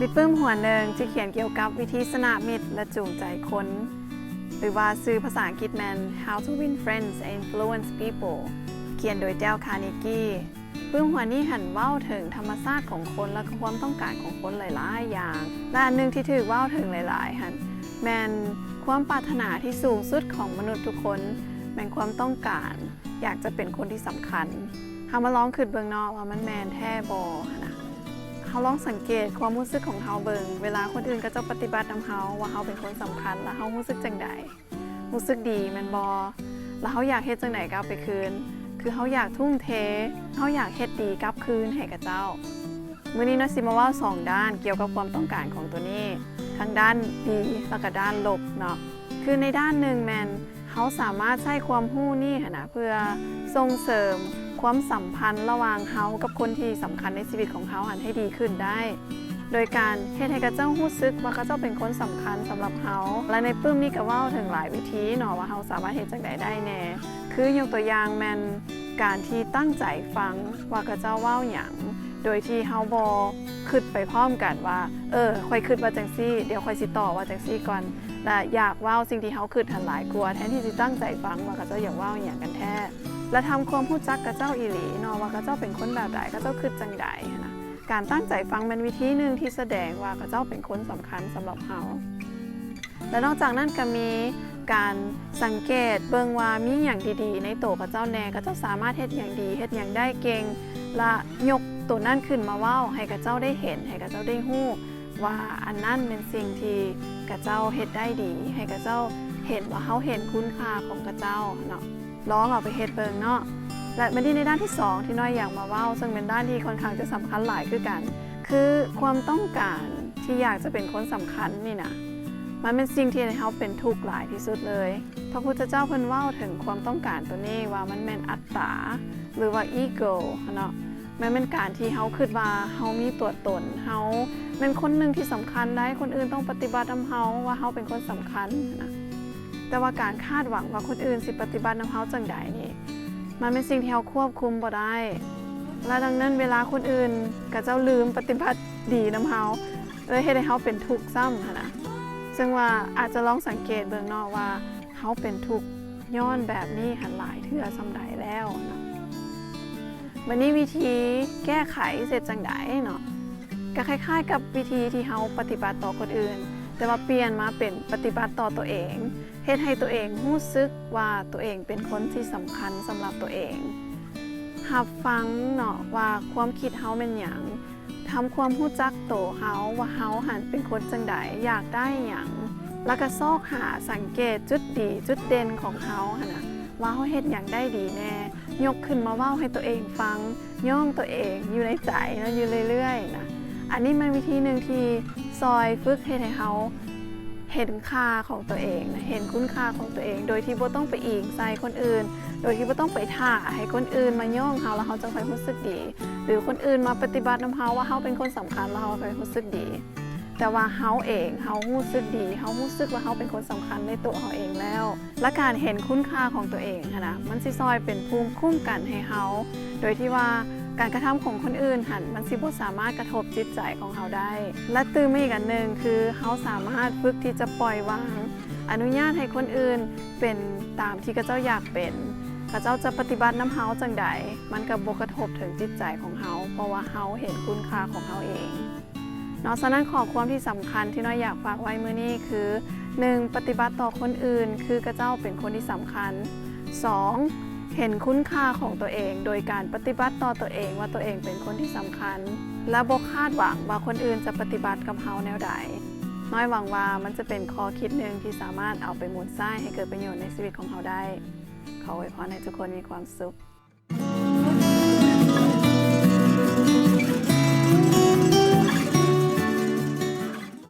ມີປຶ້ມຫົວໜຶ່ງທີ່ຂຽນກ່ຽວກັບວິທີຊະນະມິດ ແລະ ຈູງໃຈຄົນ ຫຼືວ່າຊື່ພາສາອັງກິດແມ່ນ How to Win Friends and Influence People ຂຽນໂດຍ Dale Carnegie. ປຶ້ມຫົວນີ້ຫັ້ນເວົ້າເຖິງທຳມະຊາດຂອງຄົນ ແລະ ກໍຄວາມຕ້ອງການຂອງຄົນຫຼາຍໆຢ່າງ ແລະ ອັນໜຶ່ງທີ່ຖືກເວົ້າເຖິງຫຼາຍໆຫັ້ນ ແມ່ນຄວາມປາດຖະໜາທີ່ສູງສຸດຂອງມະນຸດທຸກຄົນ ແມ່ນຄວາມຕ້ອງການ ຢາກຈະເປັນຄົນທີ່ສຳຄັນ. ເຮົາມາລອງຄິດເບິ່ງເນາະວ່າມັນແມ່ນແທ້ບໍ່ຫັ້ນນະ. ເຮົາລອງສັງເກດຄວາມຮູ້ສຶກຂອງເຮົາເບິ່ງ ເວລາຄົນອື່ນເຂົາເຈົ້າປະຕິບັດນຳເຮົາວ່າເຮົາເປັນຄົນສຳຄັນ ແລ້ວເຮົາຮູ້ສຶກຈັ່ງໃດ? ຮູ້ສຶກດີແມ່ນບໍ່? ແລ້ວເຮົາຢາກເຮັດຈັ່ງໃດກັບໄປຄືນ? ຄືເຮົາຢາກທຸ່ມເທ, ເຮົາຢາກເຮັດດີກັບຄືນໃຫ້ເຂົາເຈົ້າ. ມື້ນີ້ນ້ອຍຊິມາເວົ້າສອງດ້ານກ່ຽວກັບຄວາມຕ້ອງການຂອງໂຕນີ້, ທັງດ້ານດີ ແລ້ວກໍດ້ານລົບເນາະ. ຄືໃນດ້ານໜຶ່ງແມ່ນ ເຮົາສາມາດໃຊ້ຄວາມຮູ້ນີ້ຫັ້ນນະ ເພື່ອສົ່ງເສີມຄວາມສຳພັນລະຫວ່າງເຮົາກັບຄົນທີ່ສຳຄັນໃນຊີວິດຂອງເຮົາຫັ້ນໃຫ້ດີຂຶ້ນໄດ້ ໂດຍການເຮັດໃຫ້ເຂົາເຈົ້າຮູ້ສຶກວ່າເຂົາເຈົ້າເປັນຄົນສຳຄັນສຳລັບເຮົາ. ແລະ ໃນປຶ້ມນີ້ກໍເວົ້າເຖິງຫຼາຍວິທີເນາະ ວ່າເຮົາສາມາດເຮັດຈັ່ງໃດໄດ້ແດ່. ຄືຍົກຕົວຢ່າງແມ່ນການທີ່ຕັ້ງໃຈຟັງວ່າເຂົາເຈົ້າເວົ້າຫຍັງ ໂດຍທີ່ເຮົາບໍ່ຄິດໄປພ້ອມກັນວ່າ ເອີ ຂ້ອຍຄິດວ່າຈັ່ງຊີ້ ດຽວຂ້ອຍຊິຕອບວ່າຈັ່ງຊີ້ກ່ອນ ແລະ ຢາກເວົ້າສິ່ງທີ່ເຮົາຄິດຫັ້ນຫຼາຍກວ່າ ແທນທີ່ຊິຕັ້ງໃຈຟັງວ່າເຂົາເຈົ້າຢາກເວົ້າອີ່ຫຍັງກັນແທ້ ແລະ ທຳຄວາມຮູ້ຈັກເຂົາເຈົ້າອີ່ຫຼີເນາະ ວ່າເຂົາເຈົ້າເປັນຄົນແບບໃດ ເຂົາເຈົ້າຄິດຈັ່ງໃດຫັ້ນນະ. ການຕັ້ງໃຈຟັງແມ່ນວິທີໜຶ່ງທີ່ສະແດງວ່າເຂົາເຈົ້າເປັນຄົນສຳຄັນສຳລັບເຮົາ. ແລະ ນອກຈາກນັ້ນກໍມີການສັງເກດເບິ່ງວ່າມີຫຍັງດີໆໃນໂຕເຂົາເຈົ້າແດ່ ເຂົາເຈົ້າສາມາດເຮັດຫຍັງດີ ເຮັດຫຍັງໄດ້ເກັ່ງ ແລະ ຍົກໂຕນັ້ນຂຶ້ນມາເວົ້າໃຫ້ເຂົາເຈົ້າໄດ້ເຫັນ ໃຫ້ເຂົາເຈົ້າໄດ້ຮູ້ວ່າອັນນັ້ນແມ່ນສິ່ງທີ່ເຂົາເຈົ້າເຮັດໄດ້ດີ ໃຫ້ເຂົາເຈົ້າເຫັນວ່າເຮົາເຫັນຄຸນຄ່າຂອງເຂົາເຈົ້າເນາະ. ລອງເອົາໄປເຮັດເບິ່ງເນາະ. ແລະ ບັດນີ້ໃນດ້ານທີສອງທີ່ນ້ອຍຢາກມາເວົ້າ ເຊິ່ງເປັນດ້ານທີ່ຄ່ອນຂ້າງຈະສຳຄັນຫຼາຍຄືກັນ ຄືຄວາມຕ້ອງການທີ່ຢາກຈະເປັນຄົນສຳຄັນນີ້ນະ ມັນເປັນສິ່ງທີ່ເຮັດໃຫ້ເຮົາເປັນທຸກຫຼາຍທີ່ສຸດເລີຍ. ພະພຸດທະເຈົ້າເພິ່ນເວົ້າເຖິງຄວາມຕ້ອງການໂຕນີ້ວ່າມັນແມ່ນອັດຕາ ຫຼືວ່າ ego ເນາະ. ມັນແມ່ນການທີ່ເຮົາຄິດວ່າເຮົາມີຕົວຕົນ, ເຮົາແມ່ນຄົນໜຶ່ງທີ່ສຳຄັນໄດ໋, ຄົນອື່ນຕ້ອງປະຕິບັດນຳເຮົາວ່າເຮົາເປັນຄົນສຳຄັນນະ. ແຕ່ວ່າການຄາດຫວັງວ່າຄົນອື່ນຊິປະຕິບັດນຳເຮົາຈັ່ງໃດນີ້ ມັນເປັນສິ່ງທີ່ເຮົາຄວບຄຸມບໍ່ໄດ້ ແລະ ດັ່ງນັ້ນເວລາຄົນອື່ນເຂົາເຈົ້າລືມປະຕິບັດດີນຳເຮົາ ເລີຍເຮັດໃຫ້ເຮົາເປັນທຸກຊ້ຳຫັ້ນນະ. ເຊິ່ງວ່າອາດຈະລອງສັງເກດເບິ່ງເນາະວ່າເຮົາເປັນທຸກຍ້ອນແບບນີ້ຫັ້ນຫຼາຍເທື່ອສ່ຳໃດແລ້ວເນາະ. ບັດນີ້ວິທີແກ້ໄຂເຮັດຈັ່ງໃດເນາະ? ກໍຄ້າຍໆກັບວິທີທີ່ເຮົາປະຕິບັດຕໍ່ຄົນອື່ນ ແຕ່ວ່າປ່ຽນມາເປັນປະຕິບັດຕໍ່ຕົວເອງ ເຮັດໃຫ້ຕົວເອງຮູ້ສຶກວ່າຕົວເອງເປັນຄົນທີ່ສຳຄັນສຳລັບຕົວເອງ. ຮັບຟັງເນາະວ່າຄວາມຄິດເຮົາແມ່ນຫຍັງ, ທຳຄວາມຮູ້ຈັກໂຕເຮົາວ່າເຮົາຫັ້ນເປັນຄົນຈັ່ງໃດ, ຢາກໄດ້ຫຍັງ, ແລ້ວກໍຊອກຫາສັງເກດຈຸດດີຈຸດເດັ່ນຂອງເຮົາຫັ້ນນະ ວ່າເຮົາເຮັດຫຍັງໄດ້ດີແດ່. ຍົກຂຶ້ນມາເວົ້າໃຫ້ຕົວເອງຟັງ, ຍ້ອງຕົວເອງຢູ່ໃນໃຈເນາະ ຢູ່ເລື້ອຍໆນະ. ອັນນີ້ແມ່ນວິທີໜຶ່ງທີ່ຊ່ອຍຝຶກເຮັດໃຫ້ເຮົາເຫັນຄ່າຂອງຕົວເອງນະ, ເຫັນຄຸນຄ່າຂອງຕົວເອງ ໂດຍທີ່ບໍ່ຕ້ອງໄປອີງໃສ່ຄົນອື່ນ, ໂດຍທີ່ບໍ່ຕ້ອງໄປຖ້າໃຫ້ຄົນອື່ນມາຍ້ອງເຮົາ ແລ້ວເຮົາຈັ່ງຄ່ອຍຮູ້ສຶກດີ ຫຼື ຄົນອື່ນມາປະຕິບັດນຳເຮົາວ່າເຮົາເປັນຄົນສຳຄັນ ແລ້ວເຮົາຄ່ອຍຮູ້ສຶກດີ. ແຕ່ວ່າເຮົາເອງ ເຮົາຮູ້ສຶກດີ ເຮົາຮູ້ສຶກວ່າເຮົາເປັນຄົນສຳຄັນໃນຕົວເຮົາເອງແລ້ວ ແລະ ການເຫັນຄຸນຄ່າຂອງຕົວເອງຫັ້ນນະ ມັນຊິຊ່ອຍເປັນພູມຄຸ້ມກັນໃຫ້ເຮົາ ໂດຍທີ່ວ່າການກະທຳຂອງຄົນອື່ນຫັ້ນ ມັນຊິບໍ່ສາມາດກະທົບຈິດໃຈຂອງເຮົາໄດ້. ແລະ ຕື່ມມາອີກອັນໜຶ່ງ ຄືເຮົາສາມາດຝຶກທີ່ຈະປ່ອຍວາງ ອະນຸຍາດໃຫ້ຄົນອື່ນເປັນຕາມທີ່ເຂົາເຈົ້າຢາກເປັນ, ເຂົາເຈົ້າຈະປະຕິບັດນຳເຮົາຈັ່ງໃດ ມັນກໍບໍ່ກະທົບເຖິງຈິດໃຈຂອງເຮົາ ເພາະວ່າເຮົາເຫັນຄຸນຄ່າຂອງເຮົາເອງ. ເນາະ ສະນັ້ນຂໍ້ຄວາມທີ່ສຳຄັນທີ່ນ້ອຍຢາກຝາກໄວ້ມື້ນີ້ຄື ໜຶ່ງ ປະຕິບັດຕໍ່ຄົນອື່ນຄືເຂົາເຈົ້າເປັນຄົນທີ່ສຳຄັນ. ສອງ ເຫັນຄຸນຄ່າຂອງຕົວເອງໂດຍການປະຕິບັດຕໍ່ຕົວເອງວ່າຕົວເອງເປັນຄົນທີ່ສຳຄັນ ແລະ ບໍ່ຄາດຫວັງວ່າຄົນອື່ນຈະປະຕິບັດກັບເຮົາແນວໃດ. ນ້ອຍຫວັງວ່າມັນຈະເປັນຂໍ້ຄິດໜຶ່ງທີ່ສາມາດເອົາໄປໝູນໃຊ້ໃຫ້ເກີດປະໂຫຍດໃນຊີວິດຂອງເຮົາໄດ້. ຂໍອວຍພອນໃຫ້ທຸກຄົນມີຄວາມສຸກ.